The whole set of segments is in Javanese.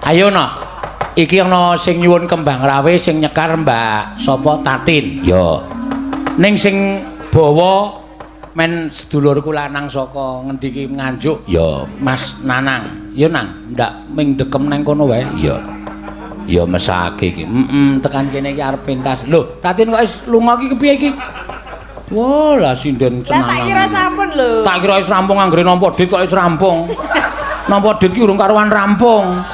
Ayo no. Iki ana sing nyuwun kembang rawe sing nyekar Mbak sapa Tatin. Ya. Ning sing bawa men sedulurku lanang saka ngendi iki Nganjuk. Ya, Mas Nanang. Ya Nang, ndak ming dekem nang kono wae. Ya. Ya mesake iki. Heeh, tekan kene iki arep pentas. Lho, Tatin kok wis lunga iki kepiye iki? Wah, lah sinden Lah tak kira sampun lho. Tak kira wis rampung anggere nampa dit kok wis rampung. Nampa dit ki urung karuan rampung.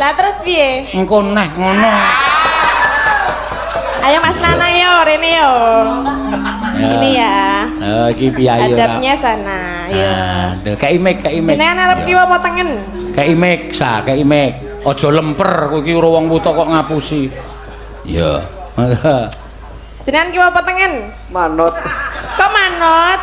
Lah terus piye? Engko neh ngono. Ayo Mas Nanang yo rene yo. Sini ya. Oh, iki piye ora. Hadapnya sana. Yo. Nah, kei mic, kei mic. Jenengan arep kiwa apa tengen? Kei mic, sa, kei mic. Aja lemper kowe iki ora wong wuta kok ngapusi. Iya. Jenengan kiwa apa tengen? Manut. Kok manut?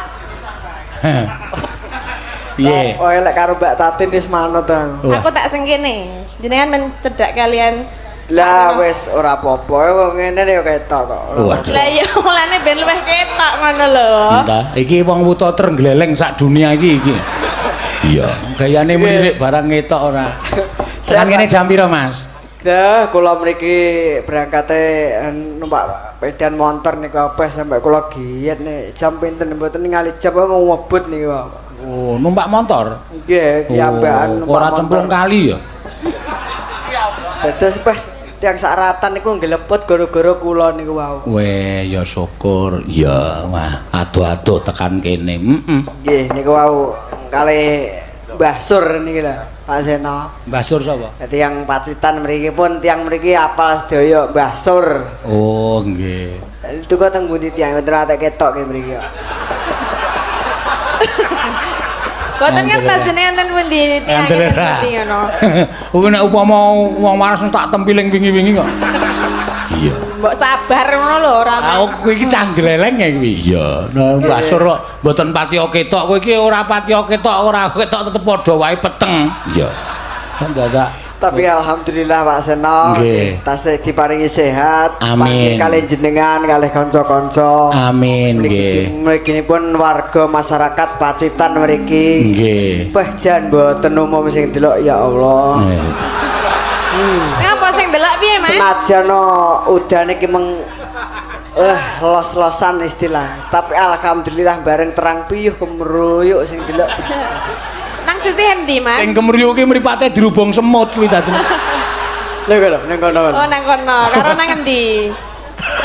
Piye? Oh, lek karo Mbak Tatin wis manut aku. Wah. Aku tak sing kene. Jenengan men cedak kalian. Lah wis ora apa-apa, wong ngene ya ketok kok. Waduh. Lah iya mulane ben luwih ketok ngono lho. Entah, iki wong wuta trenggleleng sak dunia iki iki. Iya. Gayane melirik barang ngetok ora. Tekan kene jam pira, Mas? Dah, kula mriki berangkate numpak pedan motor niku apa sampai kula giat nih jam pinten mboten ningali jam kok ngebut niku. Oh, numpak motor. Nggih, kiyambakan Oh, ora cemplung kali ya. Dados pas tiyang sakratan niku nggeleput gara-gara kula niku wau. Weh, ya syukur. Ya, wah, adoh-adoh tekan kene. Heeh. Nggih, niku wau kalih Mbah Sur niki lho, Pak Seno. Mbah Sur sapa? Tiyang Pacitan mriki pun tiyang mriki apal sedaya Mbah Sur. Oh, nggih. Itu kok teng pundi tiyang mboten ate ketok nggih mriki kok. Boten ngertos jenengan ten pundi tiyang ten pundi ngono. Kuwi nek upama wong waras tak tempiling wingi-wingi kok. Iya. Mbok sabar ngono lho ora. Aku kowe iki cah gleleng ya kuwi. Iya. Nah, Mbah Sur kok mboten patiya ketok. Kowe iki ora patiya ketok, ora ketok tetep padha wae peteng. Iya. Kan dadak. Tapi alhamdulillah Pak Seno tasih diparingi sehat. Amin. Kalih jenengan kalih kanca-kanca. Amin nggih. Mrikinipun warga masyarakat Pacitan mriki. Nggih. Wah jan mboten umum sing delok ya Allah. Ngapa sing delok piye, Mas? Senajan udane iki meng los-losan istilah. Tapi alhamdulillah bareng terang piyuh kemruyuk sing delok. Nang sisih endi, Mas? Sing kemruyuk ki mripate dirubung semut kuwi dadi. Lho kono nang kono. Oh, nang kono. Karo nang endi?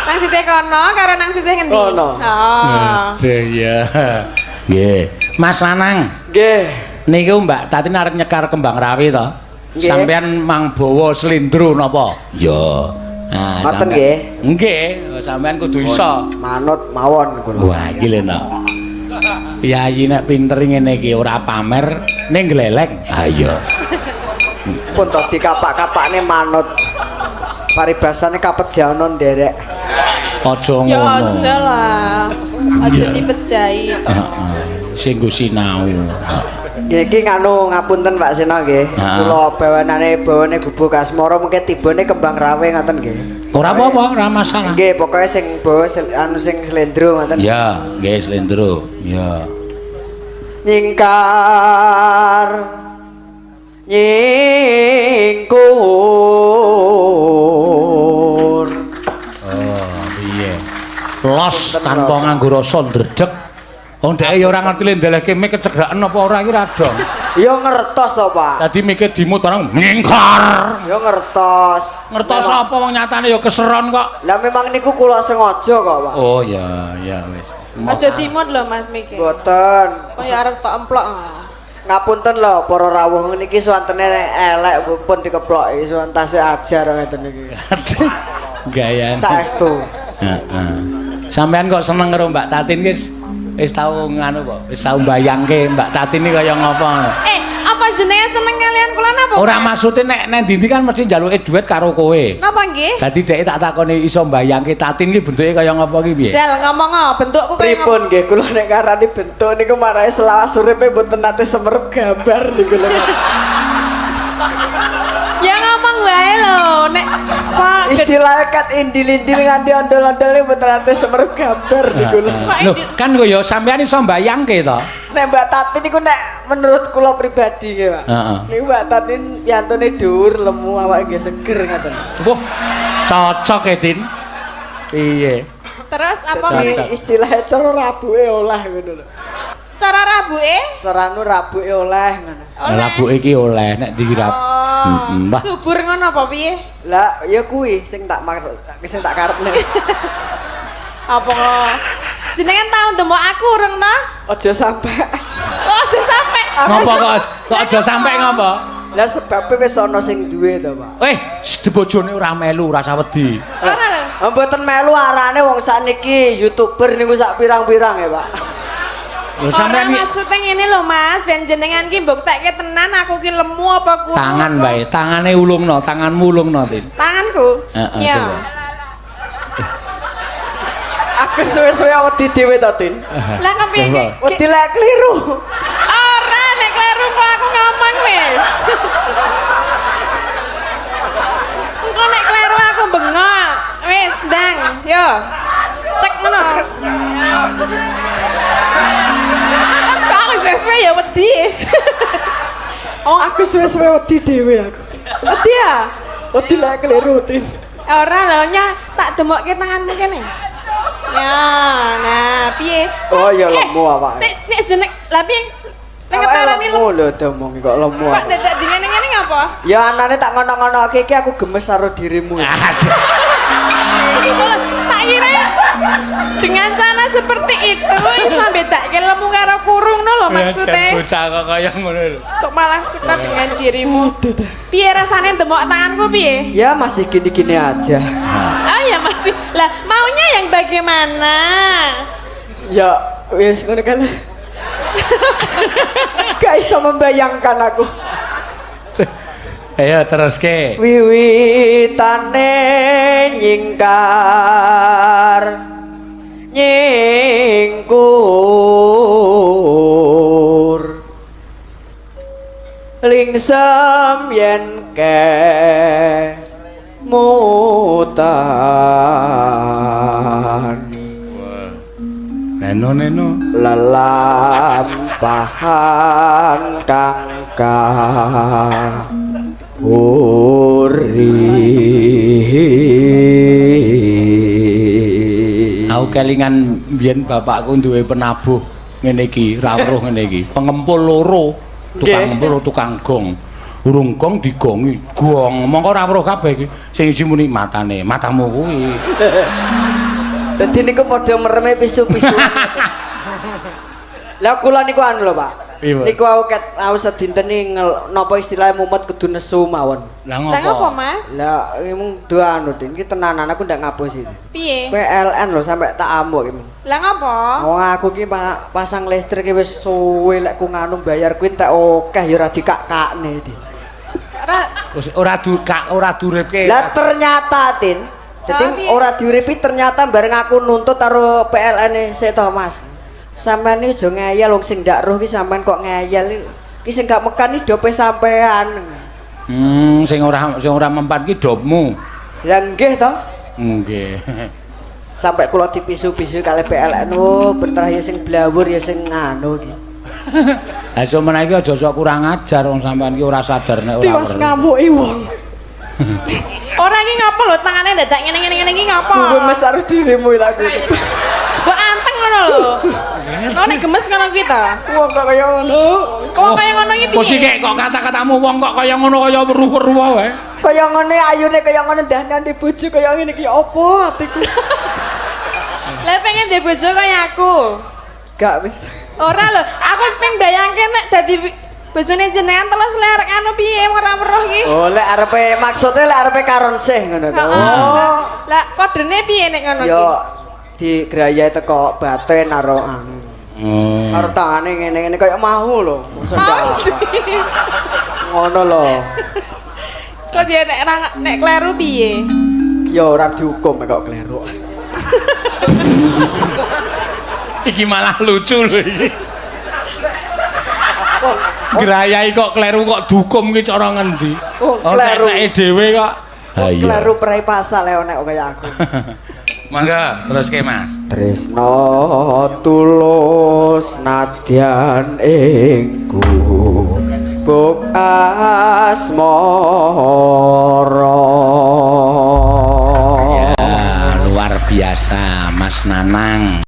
Nang sisih kono karo nang sisih ngendi? Kono. Oh. Aduh ya. Nggih. Mas Lanang. Nggih. Niku Mbak Tatin arep nyekar kembang rawi to? Nggih. Sampeyan mang bawa slendro napa? Ya. Nah, Ngoten nggih. Nggih, sampeyan kudu iso. Manut mawon kula. Wah, iki lho no. Piyayi nek pinter ngene iki ora pamer ning gleleng. Ha iya. Pun to dikapak-kapakne manut. Paribasane kapejana nderek. Aja Ya ngono. aja lah. Aja dipejahi to. Heeh. Sing nggo sinau. Nggih iki nganu ngapunten Pak Seno nggih. Kula bawanane bawane gubuk asmara mungkin tibane kembang rawe ngoten nggih. Ora apa-apa, ora masalah. Nggih, pokoke sing bawa anu sing slendro ngoten. Ya, nggih slendro. Ya. Nyingkar nyingkur. Oh, piye? Los tanpa nganggo rasa ndredeg. Wong dheke ya ora ngerti le ndelehke mik kecegraken apa ora iki ra dong. Ya ngertos to, Pak. Dadi mike dimut barang nyingkar. Ya ngertos. Ngertos apa wong nyatane ya keseron kok. Lah memang niku kula sengaja kok, Pak. Oh ya, ya wis. Aja dimut lho Mas mike. Mboten. Kok ya arep tok emplok. Ngapunten lho para rawuh niki suwantene elek pun dikeploki suwan tasih ajar ngeten niki. Gayane. Saestu. Heeh. Sampeyan kok seneng karo Mbak Tatin wis wis tau nganu kok, wis tau mbayangke Mbak Tatin iki kaya ngopo. Apa jenengan seneng kalian kula napa? Ora maksude nek nang ndi kan mesti njaluke duit karo kowe. Napa nggih? Dadi dhek tak takoni iso mbayangke Tatin iki bentuke kaya ngopo ki piye? Jal ngomong oh, bentukku kaya Pripun nggih kula nek ngarani bentuk niku marahe selawas uripe mboten nate semerep gambar niku lho. Ya ngomong wae lho, nek Pak Istilahnya kat indil-indil nganti ondol-ondol mboten ate semeruh gambar niku lho. Kok Lho, kan kok ya sampean iso mbayangke to. Nek Mbak Tatin niku nek menurut kula pribadi nggih, Pak. Niku Mbak Tatin piyantune dhuwur, lemu, awake nggih seger ngoten. Wah, cocok e, Tin. Piye? Terus apa Dadi istilahnya cara rabuke oleh ngono lho. Cara rabuke? Cara anu rabuke oleh ngono. Oleh. Rabuke iki oleh nek dirab. Oh. Wah. Subur ngono apa piye? Lah ya kuwi sing tak sing tak karepne. Apa kok? Jenengan tau ndemok aku urung ta? Aja sampe. Oh, aja sampe. Ngopo kok kok aja sampe ngopo? Lah sebabe wis ana sing duwe to, Pak. Eh, bojone ora melu, ora usah wedi. Ora lho. Mboten melu arane wong sakniki YouTuber niku sak pirang-pirang ya, Pak. Lho Ora sampean iki maksudnya ngene lho Mas, ben jenengan ki mbuktekke tenan aku ki lemu apa kurang. Tangan wae, tangane ulungno, tanganmu ulungno, Tin. Tanganku? Heeh, Ya. coba. Aku suwe-suwe wedi dhewe to, Tin. Lah kepiye ki? Wedi lek kliru. Ora nek kleru kok aku ngomong wis. Engko nek kleru aku bengok. Wis, ndang, yo. Cek ngono. Kok aku suwe-suwe ya wedi. Oh, aku suwe-suwe wedi dhewe aku. Wedi ya? Wedi lek kliru, Tin. Ora lho nya tak demokke tanganmu kene. Ya, nah piye? Oh, ya lemu awake. Nek nek jeneng lah piye? Nek Awake ketarane lemu lho diomongi kok lemu. Kok dadak di ngene-ngene ngapa? Ya anane tak ngono-ngonoke iki aku gemes karo dirimu. Aduh. Tak kira dengan cara seperti itu iso bedake lemu karo kurung no lho maksudnya. Bocah kok kaya ngono lho. Kok malah suka dengan dirimu. Piye rasane demok tanganku piye? Ya masih gini-gini aja. Oh ya masih. Lah maunya yang bagaimana? Ya wis ngono kan. Gak iso membayangkan aku. Ayo teruske. Wiwitane nyingkar nyingkur lingsem yen kemutan Neno neno. Lelampahan kang uri. Aku kelingan biyen bapakku duwe penabuh ngene iki, ra weruh ngene iki. Pengempul loro, tukang ngempul, tukang gong. Urung gong digongi, gong. Mongko ora weruh kabeh iki. Sing isi muni matane, matamu kuwi. Dadi niku padha mereme pisu-pisu. Lah kula niku anu lho, Pak. Niku aku ket aku sedinten iki napa istilahnya mumet kudu nesu mawon. Lah Lah ngopo, ngopo? Mas? Lah mung do anu Din, iki tenanan aku ndak ngapusi. Piye? PLN lho sampe tak amuk iki. Lah ngopo? Wong aku ki pasang listrik ki wis suwe lek ku nganu bayar kuwi entek akeh ya ora dikak-kakne iki. Ora Wis ora dukak, ora duripke. Lah ternyata Tin, dadi ora diuripi ternyata bareng aku nuntut karo PLN sik to Mas. Sampeyan iki aja ngeyel wong sing ndak roh ki sampean kok ngeyel. Ki sing gak mekan iki dope sampean. Sing ora mempan ki dopmu. Lah nggih to. Nggih. Sampai kula dipisu-pisu kalih PLN, oh berterah ya sing blawur ya sing nganu iki. Lah sok menawa iki aja sok kurang ajar wong sampean ki ora sadar nek ora. Tiwas ngamuki wong. Ora iki ngopo lho tangane dadak ngene-ngene ngene iki ngopo? Gue karo dirimu lagi. Mbok anteng ngono lho. Ngono nek gemes ngono kuwi ta. Wong kok kaya ngono. Kok kaya ngono iki piye? Kok sik kok kata-katamu wong kok kaya ngono kaya weruh-weruh wae. Kaya ngene ayune kaya ngono ndahne bojo kaya ngene iki apa atiku. Lah pengen ndek bojo kaya aku. Gak wis. Ora lho, aku pengen bayangke nek dadi bojone jenengan terus lerek anu piye ora weruh iki. Oh, lek arepe maksudnya lek arepe karon sih ngono to. Oh. Lah kodene piye nek ngono iki? Yo digrayahi teko batin karo anu. Karo tangane ngene-ngene kaya mau lho. Mosok ndak apa. Ngono lho. Kok dia nek nek kleru piye? Ya ora dihukum kok kleru. Iki malah lucu lho iki. Grayai kok kleru kok dihukum ki cara ngendi? Oh, kleru. Nek dhewe kok. Ha iya. Kleru prei pasal ya nek kaya aku. Mangga teruske, Mas. Tresno tulus nadyan ing gubuk asmara. Ya, luar biasa, Mas Nanang.